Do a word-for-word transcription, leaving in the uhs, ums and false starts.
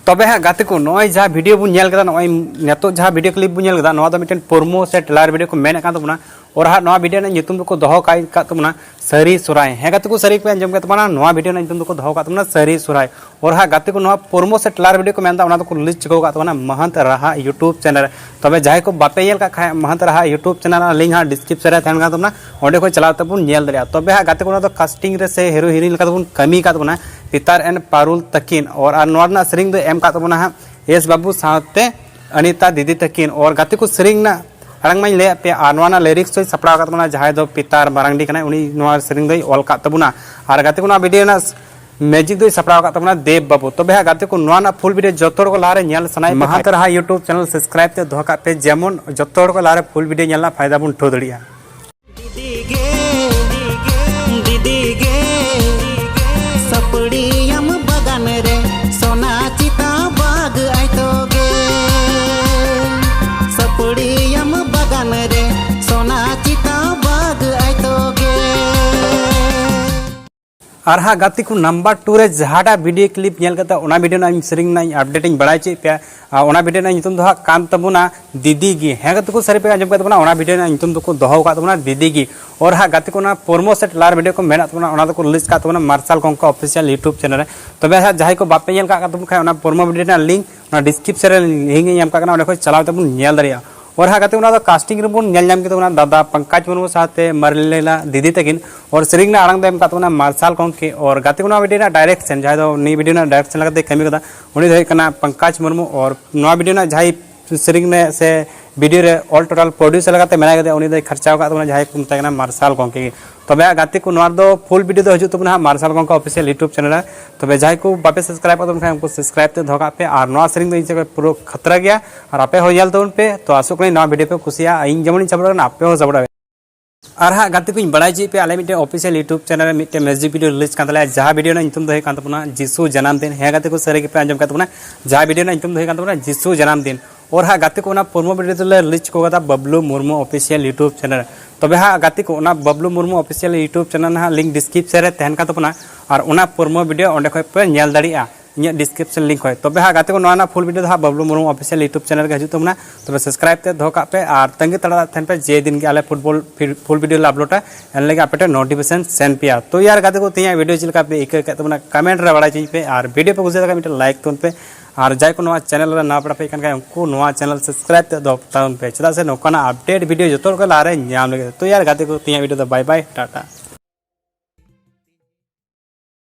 ᱛᱚᱵᱮ ᱦᱟᱸᱜ ᱜᱟᱛᱮ ᱠᱚ, ᱱᱚᱜᱼᱚᱭ ᱡᱟᱦᱟᱸ ᱵᱷᱤᱰᱤᱭᱳ ᱵᱚᱱ ᱧᱮᱞ ᱠᱮᱫᱟ, ᱱᱚᱜᱼᱚᱭ ᱱᱤᱛᱚᱜ ᱡᱟᱦᱟᱸ ᱵᱷᱤᱰᱤᱭᱳ ᱠᱞᱤᱯ ᱵᱚᱱ ᱧᱮᱞ ᱠᱮᱫᱟ, ᱱᱚᱣᱟ ᱫᱚ ᱢᱤᱫᱴᱮᱱ ᱯᱨᱳᱢᱳ ᱥᱮ ᱴᱨᱮᱞᱟᱨ ᱵᱷᱤᱰᱤᱭᱳ ᱠᱚ ᱢᱮᱱᱮᱫ ᱠᱟᱱ ᱛᱟᱵᱚᱱᱟ᱾ ᱟᱨ ᱦᱟᱸᱜ ᱱᱚᱣᱟ ᱵᱷᱤᱰᱤᱭᱳ ᱨᱮᱱᱟᱜ ᱧᱩᱛᱩᱢ ᱫᱚᱠᱚ ᱫᱚᱦᱚ ᱠᱟᱜ ᱠᱟᱫ ᱛᱟᱵᱚᱱᱟ ᱥᱟᱹᱨᱤ ᱥᱚᱨᱦᱟᱭ᱾ ᱦᱮᱸ ᱜᱟᱛᱮ ᱠᱚ, ᱥᱟᱹᱨᱤ ᱯᱮ ᱟᱸᱡᱚᱢ ᱠᱮᱫ ᱛᱟᱵᱚᱱᱟ, ᱱᱚᱣᱟ ᱵᱷᱤᱰᱤᱭᱳ ᱨᱮᱱᱟᱜ ᱧᱩᱛᱩᱢ ᱫᱚᱠᱚ ᱫᱚᱦᱚ ᱠᱟᱜ ᱛᱟᱵᱚᱱᱟ ᱥᱟᱹᱨᱤ ᱥᱚᱨᱦᱟᱭ᱾ ᱟᱨ ᱦᱟᱸᱜ ᱜᱟᱛᱮ ᱠᱚ, ᱱᱚᱣᱟ ᱯᱨᱳᱢᱳ ᱥᱮ ᱴᱨᱮᱞᱟᱨ ᱵᱷᱤᱰᱤᱭᱳ ᱠᱚ ᱢᱮᱱᱫᱟ, ᱚᱱᱟ ᱫᱚᱠᱚ ᱨᱤᱞᱤᱡᱽ ᱪᱤᱠᱟᱹ ᱠᱟᱜ ᱛᱟᱵᱚᱱᱟ ᱢᱟᱦᱟᱱᱛ ᱨᱟᱦᱟ YouTube ᱪᱮᱱᱮᱞ ᱨᱮ᱾ ᱛᱚᱵᱮ ᱡᱟᱦᱟᱸᱭ ᱠᱚ ᱵᱟᱯᱮ ᱧᱮᱞ ᱠᱟᱜ ᱠᱷᱟᱡ, ᱢᱟᱦᱟᱱᱛ ᱨᱟᱦᱟ YouTube ᱪᱮᱱᱮᱞ ᱨᱮᱱᱟᱜ ᱞᱤᱝᱠ ᱦᱟᱸᱜ ᱰᱤᱥᱠᱨᱤᱯᱥᱚᱱ ᱨᱮ ᱛᱟᱦᱮᱱ ᱠᱟᱱ ᱛᱟᱵᱚᱱᱟ, ᱚᱸᱰᱮ ᱠᱷᱚᱱ ᱪᱟᱞᱟᱣ ᱠᱟᱛᱮ ᱵᱚᱱ ᱧᱮᱞ ᱫᱟᱲᱮᱭᱟᱜᱼᱟ᱾ ᱛᱚᱵᱮ ᱦᱟᱸᱜ ᱜᱟᱛᱮ ᱠᱚ, ᱱᱚᱣᱟ ᱫᱚ ᱠᱟᱥᱴᱤᱝ ᱨᱮ ᱥᱮ ᱦᱤᱨᱳ ᱦᱤᱨᱳᱭᱤᱱ ᱞᱮᱠᱟ ᱛᱮᱵᱚᱱ ᱠᱟᱹᱢᱤ ᱠᱟᱫ ᱵᱚᱱᱟ ᱯᱤᱛᱟᱨ ᱮᱱᱰ ᱯᱟᱨᱩᱞ ᱛᱟᱹᱠᱤᱱ᱾ ᱟᱨ, ᱟᱨ ᱱᱚᱣᱟ ᱨᱮᱱᱟᱜ ᱥᱮᱨᱮᱧ ᱫᱚ ᱮᱢ ᱠᱟᱫ ᱛᱟᱵᱚᱱᱟ ᱦᱟᱸᱜ ᱮᱥ ᱵᱟᱹᱵᱩ ᱥᱟᱶᱛᱮ ᱟᱱᱤᱛᱟ ᱫᱤᱫᱤ ᱛᱟᱹᱠᱤᱱ᱾ ᱟᱨ ᱜᱟᱛᱮ ᱠᱚ, ᱥᱮᱨᱮᱧ ᱨᱮᱱᱟᱜ ᱟᱲᱟᱝ ᱢᱟᱧ ᱞᱟᱹᱭᱟᱫ ᱯᱮᱭᱟ, ᱟᱨ ᱱᱚᱣᱟ ᱨᱮᱱᱟᱜ ᱞᱤᱨᱤᱠᱥ ᱫᱚᱭ ᱥᱟᱯᱲᱟᱣ ᱟᱠᱟᱫ ᱛᱟᱵᱚᱱᱟ ᱡᱟᱦᱟᱸᱭ ᱫᱚ ᱯᱤᱛᱟᱨ ᱢᱟᱨᱟᱝᱰᱤ ᱠᱟᱱᱟᱭ, ᱩᱱᱤ ᱱᱚᱣᱟ ᱥᱮᱨᱮᱧ ᱫᱚᱭ ᱚᱞ ᱠᱟᱫ ᱛᱟᱵᱚᱱᱟ᱾ ᱟᱨ ᱜᱟᱛᱮ ᱠᱚ, ᱱᱚᱣᱟ ᱵᱷᱤᱰᱤᱭᱳ ᱨᱮᱱᱟᱜ ᱢᱤᱭᱩᱡᱤᱠ ᱫᱚᱭ ᱥᱟᱯᱲᱟᱣ ᱟᱠᱟᱫ ᱛᱟᱵᱚᱱᱟ ᱫᱮᱵ ᱵᱟᱹᱵᱩ᱾ ᱛᱚᱵᱮ ᱦᱟᱸᱜ ᱜᱟᱛᱮ ᱠᱚ, ᱱᱚᱣᱟ ᱨᱮᱱᱟᱜ ᱯᱷᱩᱞ ᱵᱷᱤᱰᱤᱭᱳ ᱡᱚᱛᱚ ᱦᱚᱲ ᱠᱚ ᱞᱟᱦᱟᱨᱮ ᱧᱮᱞ ᱥᱟᱱᱟᱭᱮᱫ ᱯᱮ ᱢᱟᱦᱟᱱᱛ ᱠᱷᱟᱡ, ᱨᱟᱦᱟ YouTube ᱪᱮᱱᱮᱞ ᱥᱟᱵᱥᱠᱨᱟᱭᱤᱵ ᱛᱮ ᱫᱚᱦᱚ ᱠᱟᱜ ᱯᱮ, ᱡᱮᱢᱚᱱ ᱡᱚᱛᱚ ᱦᱚᱲ ᱠᱚ ᱞᱟᱦᱟᱨᱮ ᱯᱷᱩᱞ ᱵᱷᱤᱰᱤᱭᱳ ᱧᱮᱞ ᱨᱮᱱᱟᱜ ᱯᱷᱟᱭᱫᱟ ᱵᱚᱱ ᱩᱴᱷᱟᱹᱣ ᱫᱟᱲᱮᱭᱟᱜᱼᱟ᱾ ᱫᱤᱫᱤ ᱜᱮ, ᱫᱤᱫᱤ ᱜᱮ, ᱥᱟᱹᱯᱲᱤᱭᱟᱢ ᱵᱟᱜᱟᱱ ᱨᱮ ᱥᱚᱱᱟ ᱪᱤᱛᱟ ᱵᱟᱜᱽ ᱟᱭ ᱛᱚᱜᱮ᱾ ᱥᱟᱹᱯᱲᱤᱭᱟᱢ ᱵᱟᱜᱟᱱ ᱨᱮ ᱥᱚᱱᱟ ᱪᱤᱛᱟ ᱵᱟᱜᱽ ᱟᱭ ᱛᱚᱜᱮ᱾ ᱟᱨ ᱦᱟᱸᱜ ᱜᱟᱛᱮ ᱠᱚ, ᱱᱟᱢᱵᱟᱨ ᱴᱩ ᱨᱮ ᱡᱟᱦᱟᱸᱴᱟᱜ ᱵᱷᱤᱰᱤᱭᱳ ᱠᱞᱤᱯ ᱧᱮᱞ ᱠᱟᱛᱮ ᱚᱱᱟ ᱵᱷᱤᱰᱤᱭᱳ ᱨᱮᱱᱟᱜ ᱤᱧ ᱥᱮᱨᱮᱧ ᱨᱮᱱᱟᱜ ᱤᱧ ᱟᱯᱰᱮᱴ ᱤᱧ ᱵᱟᱲᱟᱭ ᱦᱚᱪᱚᱭᱮᱫ ᱯᱮᱭᱟ, ᱟᱨ ᱚᱱᱟ ᱵᱷᱤᱰᱤᱭᱳ ᱨᱮᱱᱟᱜ ᱧᱩᱛᱩᱢ ᱫᱚ ᱦᱟᱸᱜ ᱠᱟᱱ ᱛᱟᱵᱚᱱᱟ ᱫᱤᱫᱤ ᱜᱮ᱾ ᱦᱮᱸ ᱜᱟᱛᱮ ᱠᱚ, ᱥᱟᱹᱨᱤ ᱯᱮ ᱟᱸᱡᱚᱢ ᱠᱟᱫ ᱛᱟᱵᱚᱱᱟ, ᱚᱱᱟ ᱵᱷᱤᱰᱤᱭᱳ ᱨᱮᱱᱟᱜ ᱧᱩᱛᱩᱢ ᱫᱚᱠᱚ ᱫᱚᱦᱚ ᱟᱠᱟᱫ ᱛᱟᱵᱚᱱᱟ ᱫᱤᱫᱤ ᱜᱮ᱾ ᱟᱨ ᱦᱟᱸᱜ ᱜᱟᱛᱮ ᱠᱚ, ᱚᱱᱟ ᱯᱨᱳᱢᱳ ᱥᱮ ᱴᱨᱮᱞᱟᱨ ᱵᱷᱤᱰᱤᱭᱳ ᱠᱚ ᱢᱮᱱᱟᱜ ᱛᱟᱵᱚᱱᱟ, ᱚᱱᱟ ᱫᱚᱠᱚ ᱨᱤᱞᱤᱡᱽ ᱠᱟᱜ ᱛᱟᱵᱚᱱᱟ ᱢᱟᱨᱥᱟᱞ ᱠᱚᱝᱠᱟ ᱚᱯᱷᱤᱥᱤᱭᱟᱞ YouTube ᱪᱮᱱᱮᱞ ᱨᱮ᱾ ᱛᱚᱵᱮ ᱦᱟᱸᱜ ᱡᱟᱦᱟᱸᱭ ᱠᱚ ᱵᱟᱯᱮ ᱧᱮᱞ ᱠᱟᱜ ᱛᱟᱵᱚᱱ ᱠᱷᱟᱡ, ᱚᱱᱟ ᱯᱨᱳᱢᱳ ᱵᱷᱤᱰᱤᱭᱳ ᱨᱮᱱᱟᱜ ᱞᱤᱝᱠ ᱚᱱᱟ ᱰᱤᱥᱠᱨᱤᱯᱥᱚᱱ ᱨᱮ ᱞᱤᱝᱠ ᱤᱧ ᱮᱢ ᱠᱟᱜ ᱠᱟᱱᱟ, ᱚᱸᱰᱮ ᱠᱷᱚᱱ ᱪᱟᱞᱟᱣ ᱠᱟᱛᱮ ᱵᱚᱱ ᱧᱮᱞ ᱫᱟᱲᱮᱭᱟᱜᱼᱟ᱾ ᱟᱨ ᱦᱟᱸᱜ ᱜᱟᱛᱮ ᱠᱚ, ᱚᱱᱟ ᱫᱚ ᱠᱟᱥᱴᱤᱝ ᱨᱮᱵᱚᱱ ᱧᱮᱞ ᱧᱟᱢ ᱠᱮᱫ ᱛᱟᱵᱚᱱᱟ ᱫᱟᱫᱟ ᱯᱚᱝᱠᱟᱡᱽ ᱢᱩᱨᱢᱩ ᱥᱟᱶᱛᱮ ᱢᱟᱨᱞᱮᱱᱟ ᱫᱤᱫᱤ ᱛᱟᱹᱠᱤᱱ᱾ ᱟᱨ ᱥᱮᱨᱮᱧ ᱨᱮᱱᱟᱜ ᱟᱲᱟᱝ ᱫᱚ ᱮᱢ ᱠᱟᱜ ᱛᱟᱵᱚᱱᱟ ᱢᱟᱨᱥᱟᱞ ᱠᱚᱝᱠᱮ᱾ ᱟᱨ ᱜᱟᱛᱮ ᱠᱚ, ᱱᱚᱣᱟ ᱵᱷᱤᱰᱤᱭᱳ ᱨᱮᱱᱟᱜ ᱰᱟᱭᱨᱮᱠᱥᱚᱱ, ᱡᱟᱦᱟᱸᱭ ᱫᱚ ᱱᱤᱭᱟᱹ ᱵᱷᱤᱰᱤᱭᱳ ᱨᱮᱱᱟᱜ ᱰᱟᱭᱨᱮᱠᱥᱚᱱ ᱞᱮᱠᱟᱛᱮ ᱠᱟᱹᱢᱤ ᱠᱟᱫᱟ, ᱩᱱᱤ ᱫᱚ ᱦᱩᱭᱩᱜ ᱠᱟᱱᱟ ᱯᱚᱝᱠᱟᱡᱽ ᱢᱩᱨᱢᱩ᱾ ᱟᱨ ᱱᱚᱣᱟ ᱵᱷᱤᱰᱤᱭᱳ ᱨᱮᱱᱟᱜ ᱡᱟᱦᱟᱸᱭ ᱥᱮᱨᱮᱧ ᱨᱮ ᱥᱮ ᱵᱷᱤᱰᱤᱭᱳ ᱨᱮ all total producer ᱞᱮᱠᱟᱛᱮ ᱢᱮᱱᱟᱭ ᱠᱟᱫᱮᱭᱟ, ᱩᱱᱤ ᱫᱚᱭ ᱠᱷᱚᱨᱪᱟᱣ ᱟᱠᱟᱫ ᱛᱟᱵᱚᱱᱟ, ᱡᱟᱦᱟᱸᱭ ᱠᱚ ᱢᱮᱛᱟᱭ ᱠᱟᱱᱟ ᱢᱟᱨᱥᱟᱞ ᱜᱚᱢᱠᱮ ᱜᱮ᱾ ᱛᱚᱵᱮ ᱦᱟᱸᱜ ᱜᱟᱛᱮ ᱠᱚ, ᱱᱚᱣᱟ ᱫᱚ ᱯᱷᱩᱞ ᱵᱷᱤᱰᱤᱭᱳ ᱫᱚ ᱦᱤᱡᱩᱜ ᱛᱟᱵᱚᱱᱟ ᱦᱟᱸᱜ ᱢᱟᱨᱥᱟᱞ ᱜᱚᱢᱠᱮ ᱚᱯᱷᱤᱥᱤᱭᱟᱞ YouTube ᱪᱮᱱᱮᱞ ᱨᱮ᱾ ᱛᱚᱵᱮ ᱡᱟᱦᱟᱸᱭ ᱠᱚ ᱵᱟᱯᱮ ᱥᱟᱵᱥᱠᱨᱟᱭᱤᱵ ᱟᱠᱟᱫ ᱛᱟᱵᱚᱱ ᱠᱷᱟᱱ, ᱩᱱᱠᱩ ᱥᱟᱵᱥᱠᱨᱟᱭᱤᱵ ᱛᱮ ᱫᱚᱦᱚ ᱠᱟᱜ ᱯᱮ᱾ ᱟᱨ ᱱᱚᱣᱟ ᱥᱮᱨᱮᱧ ᱫᱚ ᱤᱧ ᱥᱮᱫ ᱠᱷᱚᱱ ᱯᱩᱨᱟᱹ ᱠᱷᱟᱛᱨᱟ ᱜᱮᱭᱟ, ᱟᱨ ᱟᱯᱮ ᱦᱚᱸ ᱧᱮᱞ ᱛᱟᱵᱚᱱ ᱯᱮ᱾ ᱛᱚ ᱟᱥᱚᱜ ᱠᱟᱹᱱᱟᱹᱧ ᱱᱚᱣᱟ ᱵᱷᱤᱰᱤᱭᱳ ᱯᱮ ᱠᱩᱥᱤᱭᱟᱜᱼᱟ, ᱤᱧ ᱡᱮᱢᱚᱱᱤᱧ ᱥᱟᱯᱳᱨᱴ ᱠᱟᱱᱟ, ᱟᱯᱮ ᱦᱚᱸ ᱥᱟᱯᱳᱨᱴ ᱟᱯᱮ᱾ ᱟᱨ ᱦᱟᱸᱜ ᱜᱟᱛᱮ ᱠᱚᱧ ᱵᱟᱲᱟᱭ ᱦᱚᱪᱚᱭᱮᱫ ᱯᱮᱭᱟ, ᱟᱞᱮ ᱢᱤᱫᱴᱮᱱ ᱚᱯᱷᱤᱥᱤᱭᱟᱞ YouTube ᱪᱮᱱᱮᱞ ᱨᱮ ᱢᱤᱫᱴᱮᱱ ᱢᱤᱭᱩᱡᱤᱠ ᱵᱷᱤᱰᱤᱭᱳ ᱨᱤᱞᱤᱡᱽ ᱠᱟᱱ ᱛᱟᱞᱮᱭᱟ, ᱡᱟᱦᱟᱸ ᱵᱷᱤᱰᱤᱭᱳ ᱨᱮᱱᱟᱜ ᱧᱩᱛᱩᱢ ᱫᱚ ᱦᱩᱭᱩᱜ ᱠᱟᱱ ᱛᱟᱵᱚᱱᱟ ᱡᱤᱥᱩ ᱡᱟᱱᱟᱢ ᱫᱤᱱ᱾ ᱦᱮᱸ ᱜᱟᱛᱮ ᱠᱚ, ᱥᱟᱹᱨᱤ ᱜᱮᱯᱮ ᱟᱸᱡᱚᱢ ᱠᱟᱫ ᱛᱟᱵᱚᱱᱟ, ᱡᱟᱦᱟᱸ ᱵᱷᱤᱰᱤᱭᱳ ᱨᱮᱱᱟᱜ ᱧᱩᱛᱩᱢ ᱫᱚ ᱦᱩᱭᱩᱜ ᱠᱟᱱ ᱛᱟᱵᱚᱱᱟ ᱡᱤᱥᱩ ᱡᱟᱱᱟᱢ ᱫᱤᱱ᱾ ᱟᱨ ᱦᱟᱸᱜ ᱜᱟᱛᱮ ᱠᱚ, ᱚᱱᱟ ᱯᱨᱳᱢᱳ ᱵᱷᱤᱰᱤᱭᱳ ᱫᱚᱞᱮ ᱨᱤᱞᱤᱡᱽ ᱠᱚ ᱠᱟᱫᱟ Bablu Murmu official YouTube channel ᱨᱮ᱾ ᱛᱚᱵᱮ ᱦᱟᱸᱜ ᱜᱟᱛᱮ ᱠᱚ, ᱚᱱᱟ Bablu Murmu official YouTube channel ᱨᱮᱱᱟᱜ ᱞᱤᱝᱠ ᱰᱤᱥᱠᱨᱤᱯᱥᱚᱱ ᱨᱮ ᱛᱟᱦᱮᱱ ᱠᱟᱱ ᱛᱟᱵᱚᱱᱟ, ᱟᱨ ᱚᱱᱟ ᱯᱨᱳᱢᱳ ᱵᱷᱤᱰᱤᱭᱳ ᱚᱸᱰᱮ ᱠᱷᱚᱱ ᱯᱮ ᱧᱮᱞ ᱫᱟᱲᱮᱭᱟᱜᱼᱟ᱾ ᱤᱧᱟᱹᱜ description link ᱠᱷᱚᱱ᱾ ᱛᱚᱵᱮ ᱦᱟᱸᱜ ᱜᱟᱛᱮ ᱠᱚ, ᱱᱚᱣᱟ ᱨᱮᱱᱟᱜ full video ᱫᱚ ᱦᱟᱸᱜ Bablu Murmu official YouTube channel ᱜᱮ ᱦᱤᱡᱩᱜ ᱛᱟᱵᱚᱱᱟ᱾ ᱛᱚᱵᱮ subscribe ᱛᱮ ᱫᱚᱦᱚ ᱠᱟᱜ ᱯᱮ ᱟᱨ ᱛᱟᱺᱜᱤ ᱛᱟᱲᱟᱜ ᱛᱟᱦᱮᱱ ᱯᱮ, ᱡᱮ ᱫᱤᱱ ᱜᱮ ᱟᱞᱮ football full video ᱞᱮ uploadᱟ, ᱮᱱ ᱞᱟᱹᱜᱤᱫ ᱟᱯᱮ ᱴᱷᱮᱱ notification ᱥᱮᱱ ᱯᱮᱭᱟ᱾ ᱛᱚ ᱭᱟᱨ ᱜᱟᱛᱮ ᱠᱚ, ᱛᱮᱦᱮᱧᱟᱜ video ᱪᱮᱫ ᱞᱮᱠᱟ ᱯᱮ ᱟᱹᱭᱠᱟᱹᱣ ᱠᱮᱫ ᱛᱟᱵᱚᱱᱟ comment ᱨᱮ ᱵᱟᱲᱟᱭ ᱦᱚᱪᱚᱧ ᱯᱮ, ᱟᱨ video ᱯᱮ ᱠᱩᱥᱤᱭᱟᱜ ᱠᱷᱟᱱ ᱢᱤᱫᱴᱮᱱ like ᱛᱟᱵᱚᱱ ᱯᱮ, ᱟᱨ ᱡᱟᱦᱟᱸᱭ ᱠᱚ ᱱᱚᱣᱟ channel ᱨᱮ ᱱᱟᱣᱟ ᱯᱮᱲᱟ ᱯᱮ ᱦᱮᱡ ᱠᱟᱱ ᱠᱷᱟᱱ ᱩᱱᱠᱩ ᱱᱚᱣᱟ channel subscribe ᱛᱮ ᱫᱚᱦᱚ ᱛᱟᱵᱚᱱ ᱯᱮ, ᱪᱮᱫᱟᱜ ᱥᱮ ᱱᱚᱝᱠᱟᱱᱟᱜ update video ᱡᱚᱛᱚ ᱦᱚᱲ ᱠᱷᱚᱱ ᱞᱟᱦᱟᱨᱮ ᱧᱟᱢ ᱞᱟᱹᱜᱤᱫ᱾ ᱛᱚ ᱭᱟᱨ ᱜᱟᱛᱮ ᱠᱚ, ᱛᱮᱦᱮᱧᱟᱜ video ᱫᱚ bye bye, ᱴᱟᱴᱟ᱾